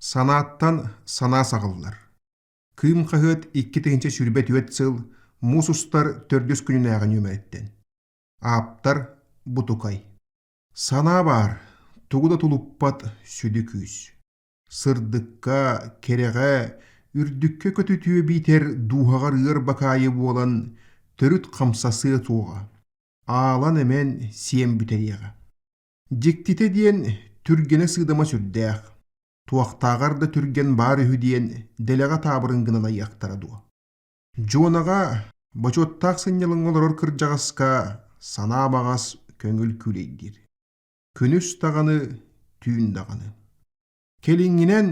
Санааттан санаа саҕыллар. Кыым хаһыат 2024 сыл муус устар төрдүс күнүнээҕи нүөмэриттэн. Ааптар Бутукай. Санаа баар, тугу да тулуппат сүдү күүс. Сырдыкка, кэрэҕэ, үрдүккэ көтүтүө биитэр дууһаҕар ыар бакаайы буолан төрүт хамсасыа суоҕа, аалан эмэн сиэн бүтэриэҕэ. Дьиктитэ диэн түргэнэ сыыдама сүрдээх, туохтааҕар да түргэн баар үһү диэн дэлэҕэ таабырын гынан айыахтара дуо? Дьуонаҕа бочуоттаах сынньалаҥҥа олорор кырдьаҕаска санаа баҕас көҥүл күүлэйдиир. Күнүс даҕаны, түүн даҕаны. Кэлиҥҥинэн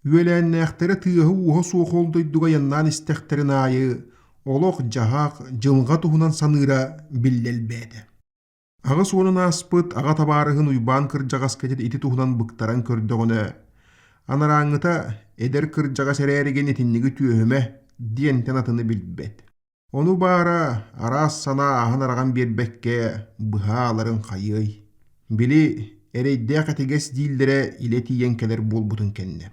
үөлээннээхтэрэ тыаһа-ууһа суох ол дойдуга айаннаан истэхтэрин аайы олох-дьаһах, дьылҕа туһунан саныыра биллэ элбээтэ. 80-ун ааспыт аҕа табаарыһын Уйбаан кырдьаҕаска ити туһунан быктаран көрдөҕүнэ, анарааҥҥыта эдэр кырдьаҕас эрээригин итинниги түөһүмэ диэнтэн атыны билбэт. Ону баара араас санаа ааһан-араҕан биэрбэккэ быһааларын хайыай. Били эрэйдээх этигэс дииллэрэ илэ тиийэн кэлэр буолбутун кэннэ.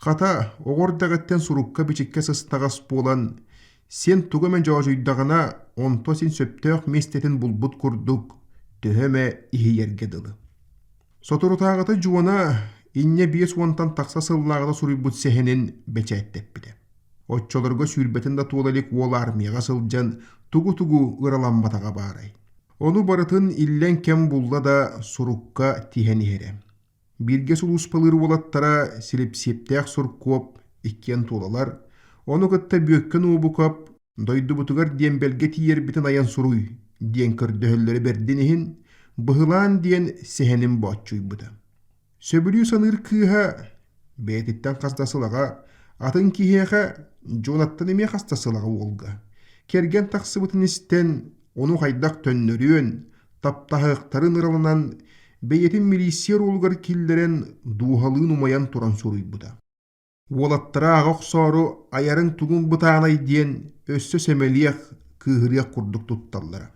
Хата, оҕо эрдэҕиттэн сурукка-бичиккэ сыстаҕас буолан, син тугу эмэ дьоодьуйдаҕына, онто син сөптөөх миэстэтин булбут курдук, төһө эмэ иһийэргэ дылы. Соторутааҕыта Дьуона инньэ 50-тан тахса сыллааҕыта суруйбут сэһэнин бэчээттэппитэ. Оччолорго сүүрбэтин да туола илик уол армияҕа сылдьан тугу-тугу ыраламматаҕа баарай. Ону барытын иллэҥ кэм булла да сурукка тиһэн иһэрэ. Бииргэ сулууспалыыр уолаттара Силипсиэптээх Суркуоп иккиэн туолалар, ону кытта Бүөккэ Нуобукап «Дойдубутугар диэмбэлгэ тиийэрбитин айан суруй» диэн көрдөһөллөрө бэрдин иһин, быһылаан диэн сэһэнин бооччуйбута. Сөбүлүү саныыр кыыһа бэйэтиттэн хас да сыл аҕа, атын киһиэхэ Дьуонаттан эмиэ хас да сыл аҕа уолга, кэргэн тахсыбытын истэн, ону хайдах төннөрүөн, таптаһыахтарын ыраланан, бэйэтин милииссийэ оруолугар киллэрэн, дууһалыын умайан туран суруйбута. Уолаттара ааҕа охсоору айарыҥ тугун бытаанай диэн өссө сэмэлиэх, кыыһырыах курдук тутталлара.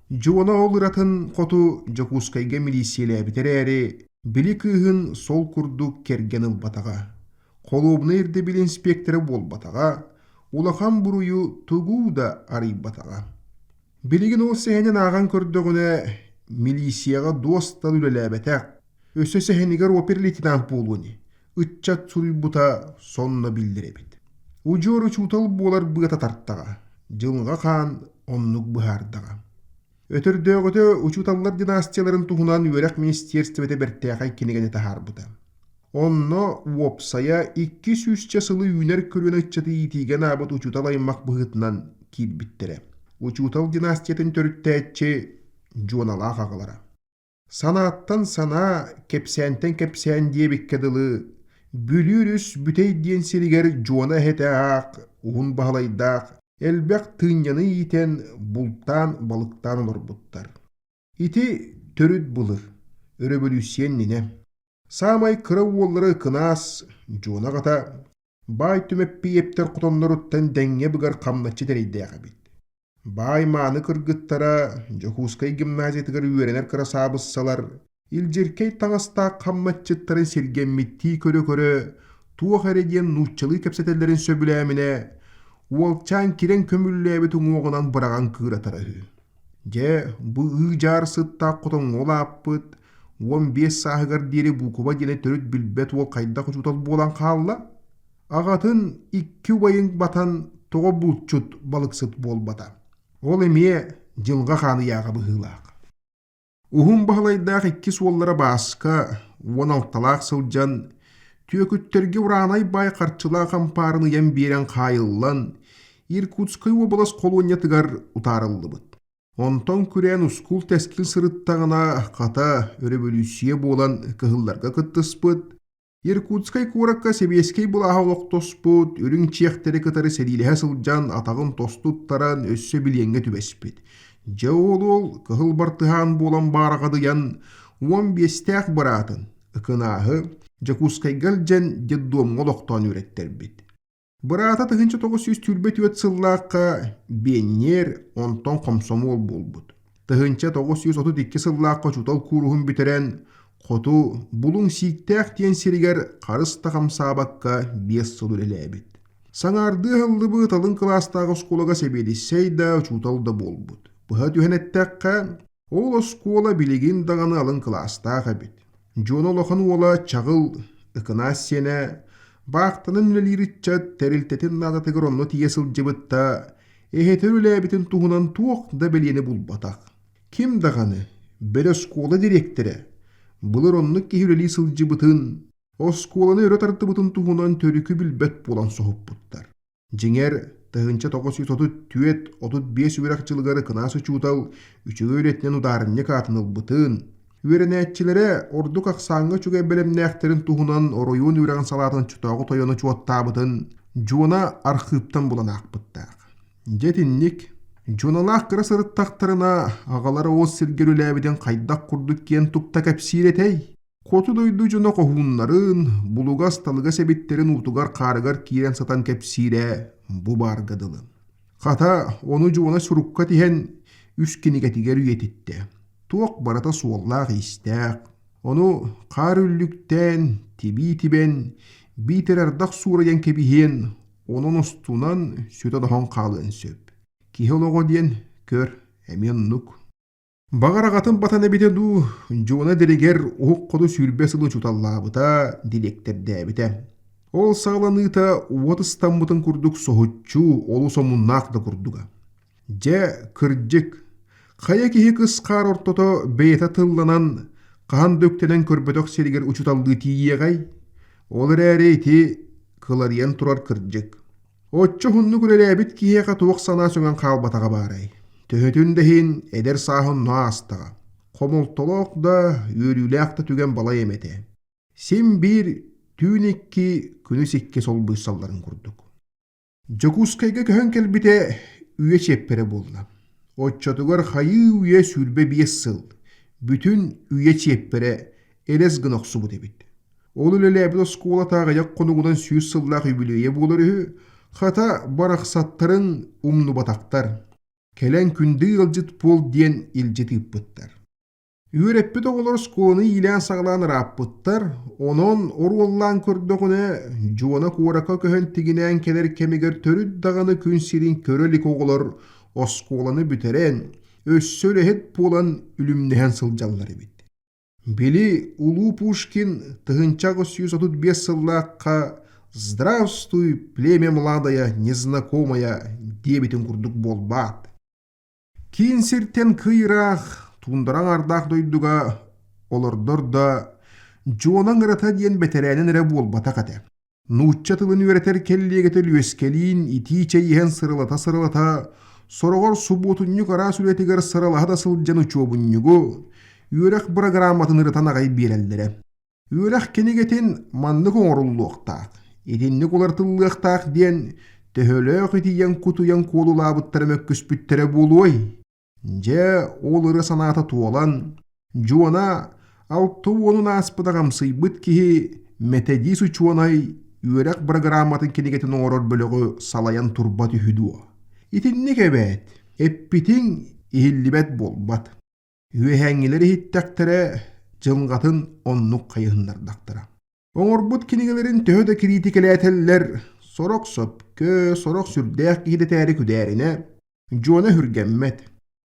Дьуона ол ыратын хоту Дьокуускайга милииссийэлээбитэ эрээри, били кыыһын сол курдук кэргэн ылбатаҕа, холуобунай ирдэбил инспектора буолбатаҕа, улахан буруйу тугу да арыйбатаҕа. Билигин ол сэһэнин ааҕан көрдөҕүнэ, милииссийэҕэ дуостал үлэлээбэтэх, өссө сэһэнигэр опер-лейтенант буолуо ини, ыччат суруйбута сонно биллэр эбит. Удьуор учуутал буолар быата тартаҕа, дьылҕа хаан оннук быһаардаҕа. Өтөрдөөҕүтэ учууталлар династияларын туһунан үөрэх министиэристибэтэ бэртээхэй кинигэни таһаарбыта. Онно уопсайа икки сүүсчэ сылы үүнэр көлүөнэ ыччаты иитиигэ анаабыт учуутал аймах быһыытынан киирбиттэрэ. Учуутал династиятын төрүттээччи Дьуоналаах аҕалара. Санааттан санаа, кэпсээнтэн кэпсээн диэбиккэ дылы, Бүлүү өрүс Бүтэй диэн сиригэр Дьуона эһэтэ аах, уһун баһылайдаах, элбэх тыынньаны иитэн, бултаан, балыктаан олорбуттар. Ити төрүт былыр, өрөбөлүүссүйэ иннинэ. Саамай кыра уоллара Ыкынаас, Дьуона аҕата, баай Түмэппийэптэр хотонноруттан дэҥҥэ быгар хамначчы тэрэйдээх эбит. Баай мааны кыргыттара Дьокуускай гимназиятыгар үөрэнэр кырасаабыссалар илдьиркэй таҥастаах хамначчыттарын сиргэммиттии көрө-көрө туох эрэ диэн нууччалыы кэпсэтэллэрин сөбүлээминэ, уолчаан кирэн көмүллээбит уҥуоҕунан быраҕан кыыратара үһү. Дьэ, бу ыы-дьаар сыттаах хотоҥҥо улааппыт, 15 сааһыгар диэри буукуба диэни төрүт билбэт уол хайдах учуутал буолан хаалла? Аҕатын икки убайын батан тоҕо булчут, балыксыт буолбата. Ол эмиэ дьылҕа хаан ыйааҕа быһыылаах. Уһун Баһылайдаах икки суоллара Бааска 16-лаах сылдьан, түөкүттэргэ ураанай баай харчылаах ампаарын ыйан биэрэн хаайыллан, Иркутскай уобалас холуонньатыгар утаарыллыбыт. Онтон күрээн ускул-тэскил сырыттаҕына, хата, өрөбөлүүссүйэ буолан кыһылларга кыттыспыт, Иркутскай куоракка сэбиэскэй былааһы олохтоспут, үрүҥ чиэхтэри кытары сэриилэһэ сылдьан атаҕын тосту туттаран өссө билиэҥҥэ түбэспит. Дьэ ол уол кыһыл бартыһаан буолан баараҕадыйан 15-тээх быраатын, Ыкынааһы, Дьокуускайга илдьэн детдомҥа олохтоон үөрэттэрбит. Быраата 1924 сыллаахха биэнньиэр, онтон хомсомуол буолбут. 1932 сыллаахха учуутал кууруһун бүтэрэн, Хоту Булуҥ Сииктээх диэн сиригэр харыс да хамсаабакка 5 сыл үлэлээбит. Саҥаардыы аһыллыбыт алын кылаастаах оскуолага сэбиэдиссэй да, учуутал да буолбут. Быһа түһэн эттэххэ, ол оскуола билигин даҕаны алын кылаастаах эбит. Дьуона улахан уола Чаҕыл Ыкынаас сиэнэ баахтанан үлэлиир ыччат тэрилтэтин наадатыгар онно тиийэ сылдьыбыт да, эһэтэ үлэлээбитин туһунан туох да бэлиэни булбатах. Ким даҕаны, бэл оскуола дириэктэрэ, былыр оннук киһи үлэлии сылдьыбытын, оскуоланы өрө тардыбытын туһунан төрүкү билбэт буолан соһуппуттар. Дьиҥэр, 1934-35 үөрэх дьылыгар кылаас учуутал үчүгэй үлэтинэн удаарынньык аатын ылбытын, үөрэнээччилэрэ ордук ахсааҥҥа үчүгэй бэлэмнээхтэрин туһунан оройуон үөрэҕин салаатын оччотооҕу тойоно учуоттаабытын Дьуона архыыптан булан аахпыттаах. Дьэ итинник, Дьуоналаах кыра сырыттахтарына аҕалара ол сиргэ үлэлээбитин хайдах курдук киэн тутта кэпсиир этэй? Хоту дойду дьоно хоһууннарын, булугас-талыгас эбиттэрин уутугар-хаарыгар киирэн сытан кэпсиирэ бу баарга дылы. Хата, ону Дьуона сурукка тиһэн үс кинигэтигэр үйэтиттэ. Туох барыта суоллаах-иистээх. Ону хаар үллүктээн, тибии тибэн, биитэр ардах суурайан кэбиһиэн, онон устунан сүтэн-оһон хаалыан сөп. Киһи олоҕо диэн, көр, эмиэ оннук. Баҕар аҕатын батан эбитэ дуу, Дьуона диригэр уһук хоту 20 сыл учууталлаабыта, дириэктэрдээбитэ. Ол саҕаланыыта уот ыстаммытын курдук соһуччу, олус омуннаах да курдуга. Дьэ, кырдьык, хайа киһи кыс хаар ортото бэйэтэ тылланан, хаһан да үктэнэн көрбөтөх сиригэр учууталлыы тиийиэҕэй? Ол эрээри ити кыларыйан турар кырдьык. Оччо уһуннук үлэлээбит киһиэхэ туох санаа сөҥөн хаалбатаҕа баарай? Төһөтүн да иһин эдэр сааһын онно аастаҕа. Хомолтолоох да, үөрүүлээх да түгэн балай эмэ этэ. Син биир түүн икки, күнүс икки солбуйсалларын курдук. Дьокуускайга көһөн кэлбитэ үйэ чиэппэрэ буолла. Оччотугар хайыы-үйэ 25 сыл, бүтүн үйэ чиэппэрэ элэс гына охсубут эбит. Ол үлэлээбит оскуолата аҕыйах хонугунан 100 сыллаах үбүлүөйэ буолар үһү, хата барахсаттарын умнубатахтар, кэлэн күндү ыалдьыт буол диэн илдьит ыыппыттар. Үөрэппит оҕолор оскуоланы иилээн-саҕалаан ырааппыттар, онон оруоллаан көрдөҕүнэ, Дьуона куоракка көһөн тигинээн кэлэр кэмигэр төрүт даҕаны күн сирин көрө илик оҕолор оскуоланы бүтэрэн, өссө үлэһит буолан үлүмнэһэн сылдьаллар эбит. Били улуу Пушкин 1835 сыллаахха «Здравствуй, племя младая, незнакомая» диэбитин курдук буолбаат. Киин сиртэн кый ыраах, туундара аҥардаах дойдуга олордор да, Дьуона ыҥырата диэн бэтэрээнин эрэ буолбатах этэ. Нуучча тылын үөрэтэр кэллиэгэтэ Лүөскэлиин итии чэй иһэн сырылата-сырылата, сороҕор субуотунньук араас үлэтигэр сыралаһа да сылдьан учуобунньугу, үөрэх бырагырааматын ырытан аҕай биэрэллэрэ. Үөрэх кинигэтин маннык оҥоруллуохтаах, итинник уларытыллыахтаах диэн төһөлөөх итийэн-кутуйан куолулаабыттара мөккүспүттэрэ буолуой? Дьэ, ол ыра санаата туолан, Дьуона 60-ун ааспыт аҕамсыйбыт киһи мэтэдиис учуонай үөрэх бырагырааматын кинигэтин оҥорор бөлөҕү салайан турбат үһү дуо? Итинник эбээт, эппитиҥ иһиллибэт буолбат. Үөһээҥҥилэр иһиттэхтэрэ, дьылҕатын оннук хайыһыннардахтара. Оҥорбут кинигэлэрин төһө да кириитикэлээтэллэр, сорох сөпкө, сорох сүрдээх киһи дэтээри күдээринэ, Дьуона өһүргэммэт.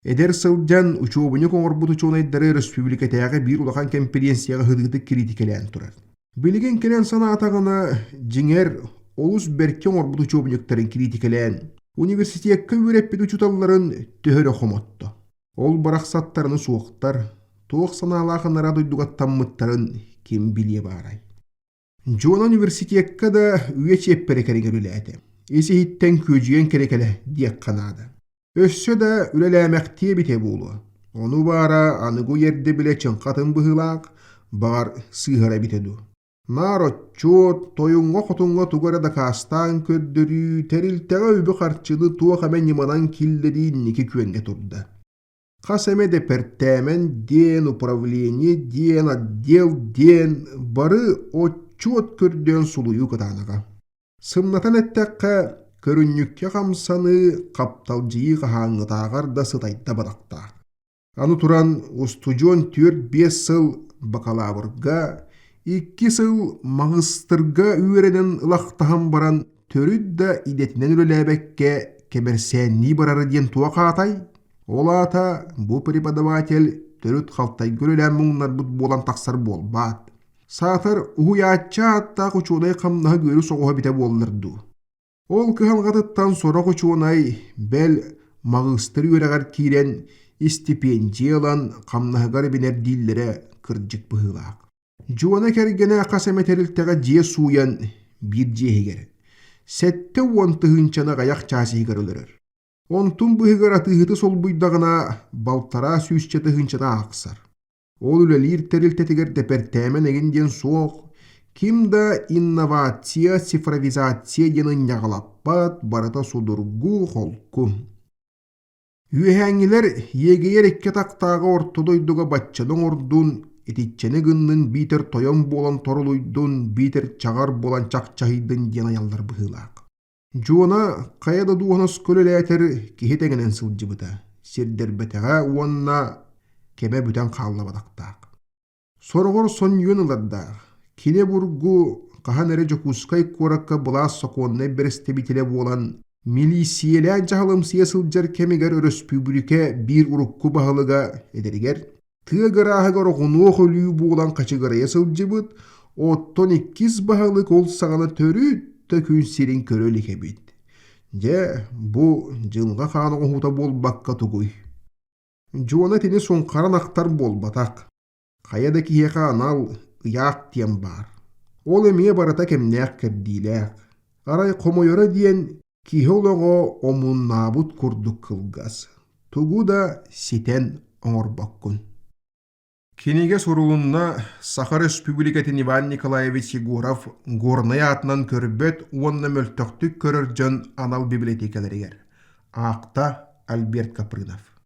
Эдэр сылдьан учуобунньук оҥорбут учуонайдары өрөспүүбүлүкэтээҕи биир улахан кэмпириэнсийэҕэ ыһыытык кириитикэлээн турар. Билигин кэлэн санаатаҕына, дьиҥэр, олус бэркэ оҥорбут учуобунньуктарын кириитикэлээн, университекка үөрэппит учууталларын төһө эрэ хомотто. Ол барахсаттарыны суохтар, туох санаалаах анараа дойдуга аттаммыттарын ким билиэ баарай. Дьуона университекка да үйэ чиэппэрэ кэриҥэ үлэлээтэ. Ис-иһиттэн күөдьүйэн кэлэ-кэлэ диэххэ наада. Өссө да үлэлээмэхтиэ эбитэ буолуо. Ону баара аныгы үйэ эрдэ чыҥхатын быһыылаах, баҕар, сыыһара эбитэ дуу. Наар отчуот, тойуҥҥа-хотуҥҥа тугу эрэ дакаастаан көрдөрүү, тэрилтэҕэ үбү-харчыны туох эмэ ньыманан киллэрии инники күөҥҥэ турда. Хас эмэ дэпэртээмэн диэн, управление диэн, отдел диэн бары отчуот көрдөөн сулуйуу кытаанаҕа. Сымнатан эттэххэ, көрүнньүккэ хамсаныы, хапталдьыйыы хаһааҥҥытааҕар да сытайда бадахтаах. Аны туран, устудьуон 4-5 сыл бакалаврга, 2 сыл маҕыстырга үөрэнэн ылахтаһан баран төрүт да идэтинэн үлэлээбэккэ кэмэрсээннии барара диэн туох аатай? Ол аата бу преподаватель төрүт халтайга үлэлээн муҥнарбыт буолан тахсар буолбаат. Саатар уһуйааччы ааттаах учуонай хамнаһа күөрү соҕуһа битэ буоллар дуу. Ол кыһалҕатыттан сорох учуонай, бэл, маҕыыстар үөрэҕэр киирэн, истипиэндьийэ ылан хамнаһыгар эбинэр дииллэрэ кырдьык быһыылаах. Дьуона кэргэнэ хас эмэ тэрилтэҕэ дьиэ сууйан биир дьиэ иһигэр 70 тыһыынчаны аҕыйах чаас иһигэр өлөрөр. Онтун быыһыгар атыыһыты солбуйдаҕына балтараа сүүсчэ тыһыынчаны аахсар. Ол үлэлиир тэрилтэтигэр дэпэртээмэн эҥин диэн суох, ким да инновация, цифровизация диэн ынньаҕалаппат, барыта судургу, холку. Үөһээҥҥилэр иэгэйэр икки атахтааҕы орто дойдуга баччаны оҥордун, итиччэни гыннын биитэр тойон буолан торолуйдун, биитэр чаҕар буолан чахчаһыйдын диэн айаллар быһыылаах. Дьуона хайа да дуоһунаска үлэлээтэр киһи тэҥинэн сылдьыбыта, сирдэрбэтэҕэ уонна кэмэ бүтэн хааллабатахтаах. Сороҕор сонньуйан ылардаах, кини обургу хаһан эрэ Дьокуускай куоракка былаас сокуоннай бэрэстэбиитэлэ буолан, милииссийэлээн дьаһалымсыйа сылдьар кэмигэр өрөспүүбүлүкэ биир урукку баһылыга эдэригэр Тыа гарааһыгар оҕунуох өлүү буолан хачыгырайа сылдьыбыт, оттон иккис баһылык ол саҕана төрүт да күн сирин көрө илик эбит. Дьэ, бу дьылҕа хаан оҥоһуута буолбакка тугуй? Дьуона итини суҥхаран ахтар буолбатах. Хайа да киһиэхэ анал ыйаах диэн баар. Ол эмиэ барыта кэмнээх-кэрдиилээх. Арай хомойоро диэн Киһи олоҕо омуннаабыт курдук кылгас, тугу да ситэн оҥорбоккун. Кинигэ сурулунна Саха Өрөспүүбүлүкэтин Иван Николаевич Егоров Горнай аатынан көрбөт уонна мөлтөхтүк көрөр дьон анал бибилэтиэкэлэригэр. Аахта Альберт Капрынов.